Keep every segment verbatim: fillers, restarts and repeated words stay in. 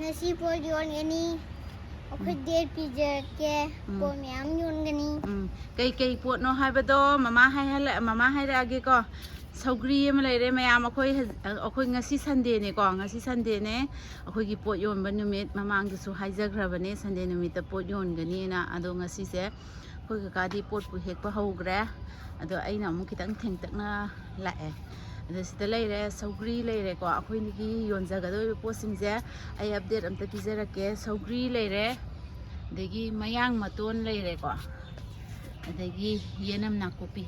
ꯉꯁꯤ ꯄꯣꯠ ꯌꯣꯟꯒꯅꯤ꯫ ꯑꯩꯈꯣꯏ ꯗꯦꯠ ꯄꯤꯖꯔꯛꯀꯦ꯫ ꯎꯝ꯫ ꯄꯣꯠ ꯃꯌꯥꯝ ꯌꯣꯟꯒꯅꯤ꯫ ꯎꯝ, ꯀꯩꯀꯩ ꯄꯣꯠꯅꯣ ꯍꯥꯏꯕꯗꯣ ꯃꯃꯥ ꯍꯥꯏꯍꯜꯂ-, ꯃꯃꯥ ꯍꯥꯏꯔꯛꯑꯒꯦꯀꯣ꯫ ꯁꯧꯒ꯭ꯔꯤ ꯑꯃ ꯂꯩꯔꯦ ꯃꯌꯥꯝ, ꯑꯩꯈꯣꯏ ꯍꯧꯖꯤꯛ, ꯑꯩꯈꯣꯏ ꯉꯁꯤ ꯁꯟꯗꯦꯅꯦꯀꯣ, ꯉꯁꯤ ꯁꯟꯗꯦꯅꯦ꯫ ꯑꯩꯈꯣꯏꯒꯤ ꯄꯣꯠ ꯌꯣꯟꯕ ꯅꯨꯃꯤꯠ, ꯃꯃꯥꯡꯗꯁꯨ ꯍꯥꯏꯖꯈ꯭ꯔꯕꯅꯦ ꯁꯟꯗꯦ ꯅꯨꯃꯤꯠꯇ ꯄꯣꯠ ꯌꯣꯟꯒꯅꯤꯅ꯫ ꯑꯗꯣ ꯉꯁꯤꯁꯦ ꯑꯩꯈꯣꯏ ꯀꯀꯥꯗꯤ ꯄꯣꯠꯄꯨ ꯍꯦꯛꯄ ꯍꯧꯈ꯭ꯔꯦ꯫ ꯑꯗꯣ ꯑꯩꯅ ꯑꯃꯨꯛ ꯈꯤꯇꯪ ꯊꯦꯡꯇꯛꯅ ꯂꯥꯛꯑꯦ꯫ ꯑꯗꯣ ꯁꯤꯗ ꯂꯩꯔꯦ, ꯁꯧꯒ꯭ꯔꯤ ꯂꯩꯔꯦꯀꯣ꯫ ꯑꯩꯈꯣꯏꯒꯤ ꯌꯣꯟꯖꯒꯗꯧꯔꯤꯕ ꯄꯣꯠꯁꯤꯡꯁꯦ ꯑꯩ ꯑꯞꯗꯦꯠ ꯑꯝꯇ ꯄꯤꯖꯔꯛꯀꯦ꯫ ꯁꯧꯒ꯭ꯔꯤ ꯂꯩꯔꯦ, ꯑꯗꯒꯤ ꯃꯌꯥꯡ ꯃꯇꯣꯟ ꯂꯩꯔꯦꯀꯣ, ꯑꯗꯒꯤ ꯌꯦꯅꯝ ꯅꯥꯀꯨꯞꯄꯤ꯫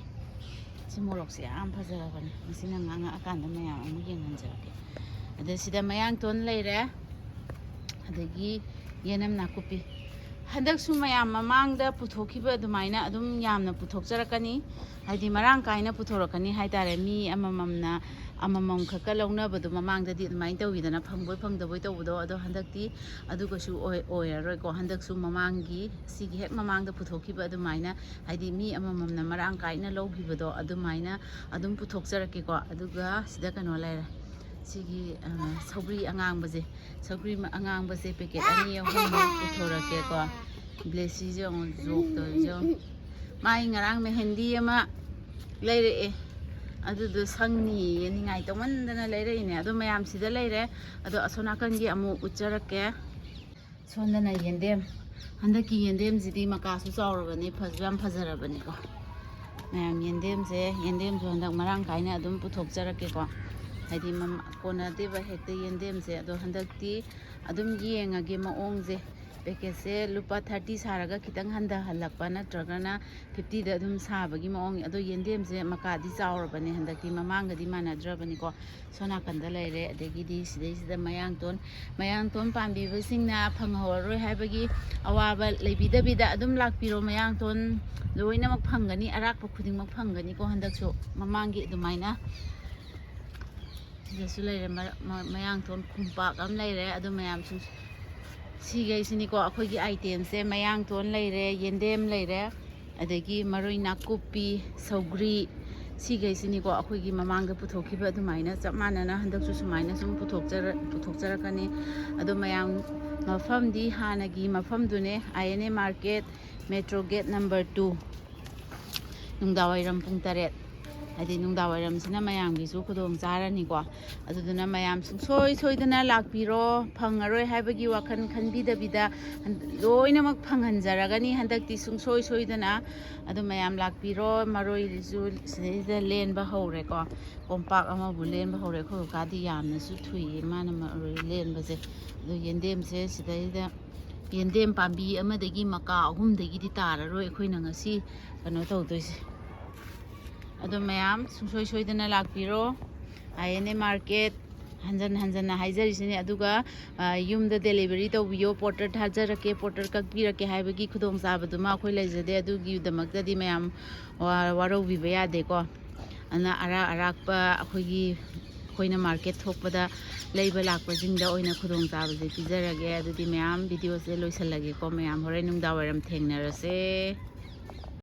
ꯁꯤ ꯃꯣꯔꯣꯛꯁꯦ ꯌꯥꯝ ꯐꯖꯔꯕꯅꯦ, ꯃꯁꯤꯅ ꯉꯥꯡꯉꯛꯑꯀꯥꯟꯗ ꯃꯌꯥꯝ ꯑꯃꯨꯛ ꯌꯦꯡꯍꯟꯖꯔꯛꯀꯦ꯫ ꯑꯗ ꯁꯤꯗ ꯃꯌꯥꯡꯇꯣꯟ ꯂꯩꯔꯦ, ꯑꯗꯒꯤ ꯌꯦꯅꯝ ꯅꯥꯀꯨꯞꯄꯤ꯫ ꯍꯟꯗꯛꯁꯨ ꯃꯌꯥꯝ ꯃꯃꯥꯡꯗ ꯄꯨꯊꯣꯛꯈꯤꯕ ꯑꯗꯨꯃꯥꯏꯅ ꯑꯗꯨꯝ ꯌꯥꯝꯅ ꯄꯨꯊꯣꯛꯆꯔꯛꯀꯅꯤ, ꯍꯥꯏꯗꯤ ꯃꯔꯥꯡ ꯀꯥꯏꯅ ꯄꯨꯊꯣꯔꯛꯀꯅꯤ ꯍꯥꯏꯇꯥꯔꯦ꯫ ꯃꯤ ꯑꯃꯃꯝꯅ ꯑꯃꯃꯝ ꯈꯛꯀ ꯂꯧꯅꯕꯗꯣ ꯃꯃꯥꯡꯗꯗꯤ ꯑꯗꯨꯃꯥꯏꯅ ꯇꯧꯋꯤꯗꯅ, ꯐꯪꯕꯣꯏ ꯐꯪꯗꯕꯣꯏ ꯇꯧꯕꯗꯣ꯫ ꯑꯗꯣ ꯍꯟꯗꯛꯇꯤ ꯑꯗꯨꯒꯁꯨ ꯑꯣꯏ-, ꯑꯣꯏꯔꯔꯣꯏꯀꯣ꯫ ꯍꯟꯗꯛꯁꯨ ꯃꯃꯥꯡꯒꯤ, ꯁꯤꯒꯤ ꯍꯦꯛ ꯃꯃꯥꯡꯗ ꯄꯨꯊꯣꯛꯈꯤꯕ ꯑꯗꯨꯃꯥꯏꯅ, ꯍꯥꯏꯗꯤ ꯃꯤ ꯑꯃꯃꯝꯅ ꯃꯔꯥꯡ ꯀꯥꯏꯅ ꯂꯧꯈꯤꯕꯗꯣ ꯑꯗꯨꯃꯥꯏꯅ ꯑꯗꯨꯝ ꯄꯨꯊꯣꯛꯆꯔꯛꯀꯦꯀꯣ꯫ ꯑꯗꯨꯒ ꯁꯤꯗ ꯀꯩꯅꯣ ꯂꯩꯔꯦ, ꯁꯤꯒꯤ, ꯑ, ꯁꯧꯒ꯭ꯔꯤ ꯑꯉꯥꯡꯕꯁꯦ, ꯁꯧꯒ꯭ꯔꯤ ꯃ-, ꯑꯉꯥꯡꯕꯁꯦ ꯄꯦꯀꯦꯠ ꯑꯅꯤ ꯑꯍꯨꯝꯃꯨꯛ ꯄꯨꯊꯣꯔꯛꯀꯦꯀꯣ꯫ ꯕ꯭ꯂꯦꯁꯤꯁꯦ ꯑꯃꯨꯛ ꯖꯣꯛ ꯇꯧꯔꯤꯁꯦ ꯌꯦꯡꯉꯨ꯫ ꯃꯥꯏ ꯉꯔꯥꯡ ꯃꯦꯍꯦꯟꯗꯤ ꯑꯃ ꯂꯩꯔꯛꯑꯦ, ꯑꯗꯨꯗꯣ ꯁꯪꯅꯤꯌꯦ, ꯅꯤꯡꯉꯥꯏ ꯇꯧꯃꯟꯗꯅ ꯂꯩꯔꯛꯏꯅꯦ꯫ ꯑꯗꯣ ꯃꯌꯥꯝ ꯁꯤꯗ ꯂꯩꯔꯦ꯫ ꯑꯗꯣ ꯑꯁꯣꯝ ꯅꯥꯀꯟꯒꯤ ꯑꯃꯨꯛ ꯎꯠꯆꯔꯛꯀꯦ꯫ ꯁꯣꯝꯗꯅ ꯌꯦꯟꯗꯦꯝ꯫ ꯍꯟꯗꯛꯀꯤ ꯌꯦꯟꯗꯦꯝꯁꯤꯗꯤ ꯃꯀꯥꯁꯨ ꯆꯥꯎꯔꯕꯅꯤ, ꯐꯁꯨ ꯌꯥꯝ ꯐꯖꯔꯕꯅꯤꯀꯣ꯫ ꯃꯌꯥꯝ ꯌꯦꯟꯗꯦꯝꯁꯦ, ꯌꯦꯟꯗꯦꯝꯁꯨ ꯍꯟꯗꯛ ꯃꯔꯥꯡ ꯀꯥꯏꯅ ꯑꯗꯨꯝ ꯄꯨꯊꯣꯛꯆꯔꯛꯀꯦꯀꯣ꯫ ꯍꯥꯏꯗꯤ ꯃꯝ-, ꯀꯣꯟꯅꯗꯦꯕ ꯍꯦꯛꯇ ꯌꯦꯟꯗꯦꯝꯁꯦ꯫ ꯑꯗꯣ ꯍꯟꯗꯛꯇꯤ ꯑꯗꯨꯝ ꯌꯦꯡꯉꯒꯦ ꯃꯑꯣꯡꯁꯦ꯫ ꯄꯦꯀꯦꯠꯁꯦ ꯂꯨꯄꯥ ꯊꯥꯔꯇꯤ ꯁꯥꯔꯒ ꯈꯤꯇꯪ ꯍꯟꯊꯍꯜꯂꯛꯄ ꯅꯠꯇ꯭ꯔꯒꯅ ꯐꯤꯐꯇꯤꯗ ꯑꯗꯨꯝ ꯁꯥꯕꯒꯤ ꯃꯑꯣꯡ꯫ ꯑꯗꯣ ꯌꯦꯟꯗꯦꯝꯁꯦ ꯃꯀꯥꯗꯤ ꯆꯥꯎꯔꯕꯅꯦ ꯍꯟꯗꯛꯇꯤ, ꯃꯃꯥꯡꯒꯗꯤ ꯃꯥꯟꯅꯗ꯭ꯔꯕꯅꯤꯀꯣ꯫ ꯁꯣꯝ ꯅꯥꯀꯟꯗ ꯂꯩꯔꯦ꯫ ꯑꯗꯒꯤꯗꯤ ꯁꯤꯗꯩꯁꯤꯗ ꯃꯌꯥꯡꯇꯣꯟ, ꯃꯌꯥꯡꯇꯣꯟ ꯄꯥꯝꯕꯤꯕꯁꯤꯡꯅ ꯐꯪꯍꯧꯔꯔꯣꯏ ꯍꯥꯏꯕꯒꯤ ꯑꯋꯥꯕ ꯂꯩꯕꯤꯗꯕꯤꯗ ꯑꯗꯨꯝ ꯂꯥꯛꯄꯤꯔꯣ꯫ ꯃꯌꯥꯡꯇꯣꯟ ꯂꯣꯏꯅꯃꯛ ꯐꯪꯒꯅꯤ, ꯑꯔꯥꯛꯄ ꯈꯨꯗꯤꯡꯃꯛ ꯐꯪꯒꯅꯤꯀꯣ꯫ ꯍꯟꯗꯛꯁꯨ ꯃꯃꯥꯡꯒꯤ ꯑꯗꯨꯃꯥꯏꯅ꯫ ꯁꯤꯗꯁꯨ ꯂꯩꯔꯦ, ꯃꯔ-, ꯃ-, ꯃꯌꯥꯡꯇꯣꯟ ꯈꯨꯝꯄꯥꯛ ꯑꯃ ꯂꯩꯔꯦ꯫ ꯑꯗꯨ ꯃꯌꯥꯝꯁꯨ ꯁꯤꯈꯩꯁꯤꯅꯤꯀꯣ ꯑꯩꯈꯣꯏꯒꯤ items ꯁꯦ꯫ ꯃꯌꯥꯡꯇꯣꯟ ꯂꯩꯔꯦ, ꯌꯦꯟꯗꯦꯝ ꯂꯩꯔꯦ, ꯑꯗꯒꯤ ꯃꯔꯣꯏ ꯅꯥꯀꯨꯞꯄꯤ, ꯁꯧꯒ꯭ꯔꯤ, ꯁꯤꯈꯩꯁꯤꯅꯤꯀꯣ ꯑꯩꯈꯣꯏꯒꯤ ꯃꯃꯥꯡꯗ ꯄꯨꯊꯣꯛꯈꯤꯕ ꯑꯗꯨꯃꯥꯏꯅ ꯆꯞ ꯃꯥꯟꯅꯅ ꯍꯟꯗꯛꯁꯨ ꯁꯨꯃꯥꯏꯅ ꯁꯨꯝ ꯄꯨꯊꯣꯛꯆꯔ-, ꯄꯨꯊꯣꯛꯆꯔꯛꯀꯅꯤ꯫ ꯑꯗꯣ ꯃꯌꯥꯝ, ꯃꯐꯝꯗꯤ ꯍꯥꯟꯅꯒꯤ ꯃꯐꯝꯗꯨꯅꯦ, I N A market, metro gate number two, ꯅꯨꯡꯗꯥꯡꯋꯥꯏꯔꯝ ꯄꯨꯡ ꯇꯔꯦꯠ꯫ ꯍꯥꯏꯗꯤ ꯅꯨꯡꯗꯥꯡꯋꯥꯏꯔꯝꯁꯤꯅ ꯃꯌꯥꯝꯒꯤꯁꯨ ꯈꯨꯗꯣꯡ ꯆꯥꯔꯅꯤꯀꯣ꯫ ꯑꯗꯨꯗꯨꯅ ꯃꯌꯥꯝ ꯁꯨꯡꯁꯣꯏ ꯁꯣꯏꯗꯅ ꯂꯥꯛꯄꯤꯔꯣ꯫ ꯐꯪꯉꯔꯣꯏ ꯍꯥꯏꯕꯒꯤ ꯋꯥꯈꯜ ꯈꯟꯕꯤꯗꯕꯤꯗ ꯍꯟ-, ꯂꯣꯏꯅꯃꯛ ꯐꯪꯍꯟꯖꯔꯒꯅꯤ ꯍꯟꯗꯛꯇꯤ ꯁꯨꯡꯁꯣꯏ ꯁꯣꯏꯗꯅ꯫ ꯑꯗꯨ ꯃꯌꯥꯝ ꯂꯥꯛꯄꯤꯔꯣ꯫ ꯃꯔꯣꯏꯁꯨ ꯁꯤꯗꯩꯁꯤꯗ ꯂꯦꯟꯕ ꯍꯧꯔꯦꯀꯣ꯫ ꯀꯣꯝꯄꯥꯛ ꯑꯃꯕꯨ ꯂꯦꯟꯕ ꯍꯧꯔꯦ꯫ ꯑꯩꯈꯣꯏ ꯀꯀꯥꯗꯤ ꯌꯥꯝꯅꯁꯨ ꯊꯨꯏꯌꯦ ꯃꯥꯅ ꯃꯔꯣꯏ ꯂꯦꯟꯕꯁꯦ꯫ ꯑꯗꯨ ꯌꯦꯟꯗꯦꯝꯁꯦ ꯁꯤꯗꯩꯗ ꯌꯦꯟꯗꯦꯝ ꯄꯥꯝꯕꯤ ꯑꯃꯗꯒꯤ ꯃꯀꯥ ꯑꯍꯨꯝꯗꯒꯤꯗꯤ ꯇꯥꯔꯔꯣꯏ ꯑꯩꯈꯣꯏꯅ ꯉꯁꯤ ꯀꯩꯅꯣ ꯇꯧꯗꯣꯏꯁꯦ꯫ ꯑꯗꯣ ꯃꯌꯥꯝ ꯁꯨꯡꯁꯣꯏ ꯁꯣꯏꯗꯅ ꯂꯥꯛꯄꯤꯔꯣ꯫ I N A market, ꯍꯟꯖꯟ ꯍꯟꯖꯟꯅ ꯍꯥꯏꯖꯔꯤꯁꯤꯅꯤ꯫ ꯑꯗꯨꯒ, ꯑ, ꯌꯨꯝꯗ delivery ꯇꯧꯕꯤꯌꯣ, porter ꯊꯥꯖꯔꯛꯀꯦ, porter ꯀꯛꯄꯤꯔꯛꯀꯦ ꯍꯥꯏꯕꯒꯤ ꯈꯨꯗꯣꯡꯆꯥꯕꯗꯨꯃ ꯑꯩꯈꯣꯏ ꯂꯩꯖꯗꯦ꯫ ꯑꯗꯨꯒꯤꯗꯃꯛꯇꯗꯤ ꯃꯌꯥꯝ ꯋꯥ-, ꯋꯥꯔꯧꯕꯤꯕ ꯌꯥꯗꯦꯀꯣ꯫ ꯑꯗꯨꯅ ꯑꯔꯥꯛ ꯑꯔꯥꯛꯄ ꯑꯩꯈꯣꯏꯒꯤ, ꯑꯩꯈꯣꯏꯅ market ꯊꯣꯛꯄꯗ ꯂꯩꯕ ꯂꯥꯛꯄꯁꯤꯡꯗ ꯑꯣꯏꯅ ꯈꯨꯗꯣꯡꯆꯥꯕꯁꯦ ꯄꯤꯖꯔꯒꯦ꯫ ꯑꯗꯨꯗꯤ ꯃꯌꯥꯝ videoꯁꯦ ꯂꯣꯏꯁꯤꯜꯂꯒꯦꯀꯣ꯫ ꯃꯌꯥꯝ ꯍꯣꯔꯦꯟ ꯅꯨꯡꯗꯥꯡ ꯋꯥꯏꯔꯝ ꯊꯦꯡꯅꯔꯁꯦ꯫